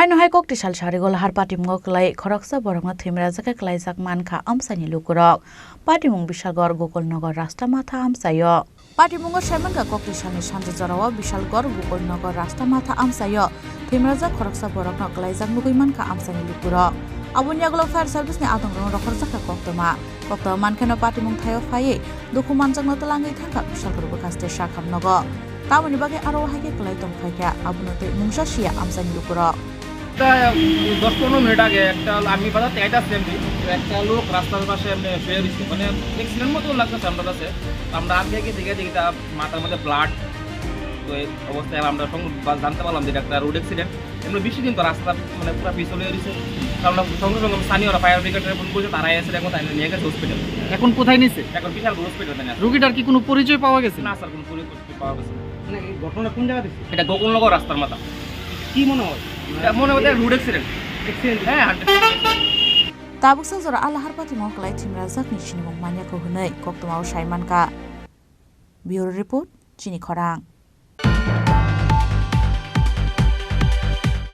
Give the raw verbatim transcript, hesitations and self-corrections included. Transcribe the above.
Aino hai kok tisal sarigo lahar patimungo kwlai khoroksa borokno thwimrajak khe kwlaijak mankha amchaini lukurok. Patimung Bishalgarh Gokulnagar Rasta Matha amchaio. Patimungo saimankha kok tisalni sanjwk jorao Bishalgarh Gokulnagar Rasta Matha amchaio thwimrajak khoroksa borokno kwlaijak nugwi mankha amchaini lukurok. Aboni yagulo fire service ni adongrokno rokhorjakha koktwma. Koktwma mankheno patimung thaio phaiwi dukhu manjakno twlangwi thangkha Bishalgarh bwkhaste sakham nogo. Tamoni bagwi aro hai khe kwlai tong phaikha, abono tei mungsa siya amchaini lukurok. তা দশ পনেরো মিনিট আগে একটা, আমি বাজার থেকে আইতাছি এমনি, তো একটা লোক রাস্তার পাশে এমনি শুয়ে রয়েছে, মানে অ্যাক্সিডেন্ট মতো লাগতেছে আমার কাছে। তো আমরা আগে গিয়ে দেখে দেখি তা মাথার মধ্যে ব্লাড। তো এই অবস্থায় আমরা সং-, বা-, জানতে পারলাম যে এটা একটা রোড অ্যাক্সিডেন্ট। এমনি বৃষ্টির দিন তো রাস্তা মানে পুরো পিছলে রয়েছে। তো আমরা সঙ্গে সঙ্গে স্থানীয়রা ফায়ার ব্রিগেডে ফোন করছে, তারা এসে এখন তাই নিয়ে গেছে হসপিটাল। এখন কোথায় নিছে? এখন বিশাল হসপিটাল তাই না। রোগীটার কি কোনো পরিচয় পাওয়া গেছে? না স্যার, কোনো পরিচয় পাওয়া গেছে না। মানে এই ঘটনা কোন জায়গাতে হয়েছে? এটা গোকুলনগর রাস্তার মাথা। কি মনে হয়? এটা মনে হয় রোড অ্যাক্সিডেন্ট। অ্যাক্সিডেন্ট? হ্যাঁ, hundred percent. Tabuksa jora a lahar patimung kwlai thwimrajakni sinimung manya kho hwnwi koktwmao sai mankha. Bureau Report, Chini Khorang.